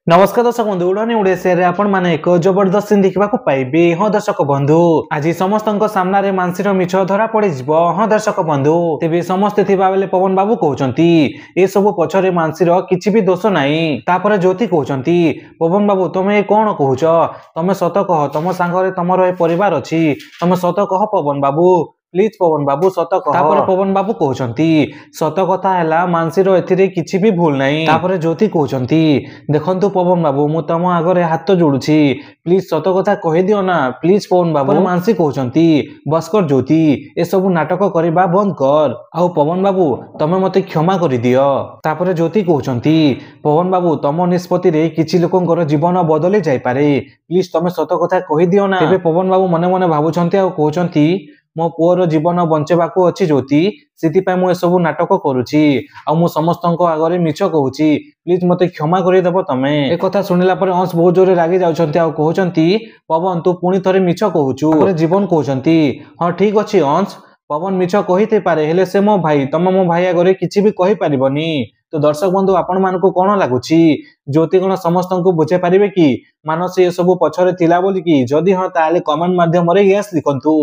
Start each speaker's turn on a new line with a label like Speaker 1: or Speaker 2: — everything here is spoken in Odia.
Speaker 1: ନମସ୍କାର ଦର୍ଶକ ବନ୍ଧୁ, ଉଡ଼ାନି ଓଡ଼ିଶାରେ ଆପଣମାନେ ଏକ ଜବରଦସ୍ତ ସିନ୍ ଦେଖିବାକୁ ପାଇବେ। ହଁ ଦର୍ଶକ ବନ୍ଧୁ, ଆଜି ସମସ୍ତଙ୍କ ସାମ୍ନାରେ ମାନସୀର ମିଛ ଧରା ପଡ଼ିଯିବ। ହଁ ଦର୍ଶକ ବନ୍ଧୁ, ତେବେ ସମସ୍ତେ ଥିବା ବେଳେ ପବନ ବାବୁ କହୁଛନ୍ତି ଏସବୁ ପଛରେ ମାନସୀର କିଛି ବି ଦୋଷ ନାହିଁ। ତାପରେ ଜ୍ୟୋତି କହୁଛନ୍ତି, ପବନ ବାବୁ ତମେ କଣ କହୁଛ? ତମେ ସତ କହ, ତମ ସାଙ୍ଗରେ ତମର ଏ ପରିବାର ଅଛି, ତମେ ସତ କହ ପବନ ବାବୁ, ପ୍ଲିଜ ପବନ ବାବୁ ସତ କହ। ତାପରେ ପବନ ବାବୁ କହୁଛନ୍ତି, ସତ କଥା ହେଲା ମାନସୀର ଏଥିରେ କିଛି ବି ଭୁଲ ନାହିଁ। ତାପରେ ଜ୍ୟୋତି କହୁଛନ୍ତି, ଦେଖନ୍ତୁ ପବନ ବାବୁ, ମୁଁ ତମ ଆଗରେ ହାତ ଯୋଡୁଛି, ପ୍ଲିଜ ସତ କଥା କହିଦିଅ ନା, ପ୍ଲିଜ ପବନ ବାବୁ। ମାନସୀ କହୁଛନ୍ତି, ବସ୍କର ଜ୍ୟୋତି, ଏସବୁ ନାଟକ କରିବା ବନ୍ଦ କର, ଆଉ ପବନ ବାବୁ ତମେ ମତେ କ୍ଷମା କରିଦିଅ। ତାପରେ ଜ୍ୟୋତି କହୁଛନ୍ତି, ପବନ ବାବୁ ତମ ନିଷ୍ପତ୍ତିରେ କିଛି ଲୋକଙ୍କର ଜୀବନ ବଦଳି ଯାଇପାରେ, ପ୍ଲିଜ ତମେ ସତ କଥା କହିଦିଅ ନା। ଏବେ ପବନ ବାବୁ ମନେ ମନେ ଭାବୁଛନ୍ତି ଆଉ କହୁଛନ୍ତି, ମୋ ପୁଅର ଜୀବନ ବଞ୍ଚେଇବାକୁ ଅଛି ଜ୍ୟୋତି, ସେଥିପାଇଁ ମୁଁ ଏସବୁ ନାଟକ କରୁଛି ଆଉ ମୁଁ ସମସ୍ତଙ୍କ ଆଗରେ ମିଛ କହୁଛି, ପ୍ଲିଜ ମତେ କ୍ଷମା କରିଦେବ ତମେ। ଏ କଥା ଶୁଣିଲା ପରେ ଅଂଶ ବହୁତ ଜୋରରେ ରାଗି ଯାଉଛନ୍ତି ଆଉ କହୁଛନ୍ତି, ପବନ ତୁ ପୁଣି ଥରେ ମିଛ କହୁଛୁ। ତାପରେ ଜୀବନ କହୁଛନ୍ତି, ହଁ ଠିକ ଅଛି ଅଂଶ, ପବନ ମିଛ କହିଥାଇପାରେ, ହେଲେ ସେ ମୋ ଭାଇ, ତମେ ମୋ ଭାଇ ଆଗରେ କିଛି ବି କହିପାରିବନି। ତ ଦର୍ଶକ ବନ୍ଧୁ, ଆପଣ ମାନଙ୍କୁ କଣ ଲାଗୁଛି, ଜ୍ୟୋତି କଣ ସମସ୍ତଙ୍କୁ ବୁଝେଇ ପାରିବେ କି ମାନସୀ ଏସବୁ ପଛରେ ଥିଲା ବୋଲିକି? ଯଦି ହଁ ତାହେଲେ କମେଣ୍ଟ ମାଧ୍ୟମରେ ୟେସ୍ ଲିଖନ୍ତୁ।